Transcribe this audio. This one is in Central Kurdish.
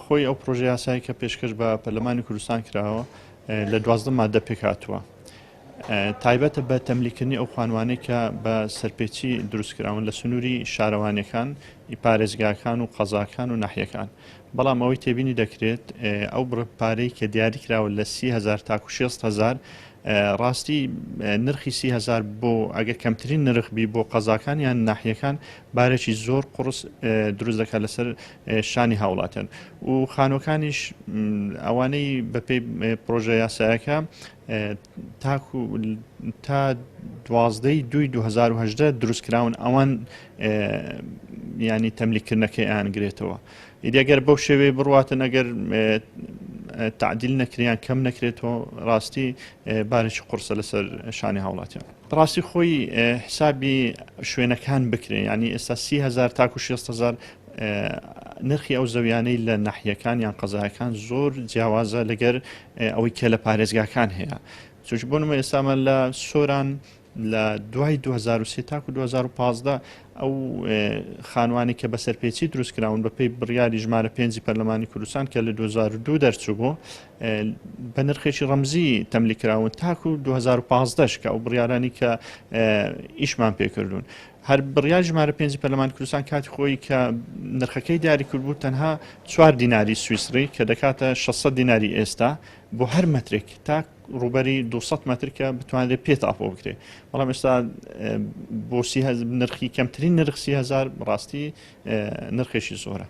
خۆی ئەو پرۆژە یاسایی کە پێشکەش بە پەرلەمانی کوردستان کراوە لە 12 مادە پێکهاتووە. تایبەتە بە تەملیکردنی ئەو خانوانەی کە بە سەرپێچی دروستکراون لە سنووری شارەوانیەکان پارێزگاکان و قەزاکان و ناحیەکان بەڵام ئەوەی تێبینی دەکرێت ئەو بڕە پارەی کە دیاری کراوە لە 30هزار تاکو 6هزار ڕاستی نرخی 30هزار بۆ ئەگەر کەمترین نرخ بی بۆ قەزاکان یان ناحیەکان بارێکی زۆر قڕس دروست دەکات لەسەر شانی هاوڵاتیان و خانوەکانیش ئەوانەی بەپێی پرۆژە یاسایەکە تاکو تا دوازدەی دوی 2010 دروست کراون ئەوان ینی تەملیکردنەکەی ئەیان گرێتەوە ئیدی ئەگەر بەو شێوەیە بڕواتن ئەگەر تعدیل نەکریان کەم نەکرێتەوە ڕاستی بارێکی قورسە لەسەر شانی هاوڵاتیان ڕاستی خۆی حسابی شوێنەکان بکرێن ینی ئێستا 30هزار تاکو 6هزار نرخی ئەو زەویانەی لە ناحیەکان یان قەزایەکان زۆر جیاوازە لەگەر ئەوەی کە لە پارێزگاکان هەیە چونکە بۆ نموونە ئێستامان لە سۆران لە دوای 2003 تاکو 2015 ئەو خانوانی کە بە سەرپێچی دروست کراون بە پێی بڕیاری ژمارە پێنجی پەرلەمانی کوردستان کە لە 2002 دەرچوو بوو بە نرخێکی ڕەمزی تەملی کراون تاکو 2015 کە ئەو بڕیارانی کە ئیشمان پێکردوون هەر بڕیاری ژمارە پێنجی پەرلەمانی کوردستان کاتی خۆی کە نرخەکەی دیاری کردبوو تەنها چوار دیناری سویسری کە دەکاتە 600 دیناری ئێستا بۆ هەر مەترێک تا ڕووبەری 200 مەتر کە بتوانرێت پێ تاپۆ بکرێت بەڵام ئێستا بۆ نرخی کەمترین نرخ 30هزار ڕاستی نرخێکی زۆرە.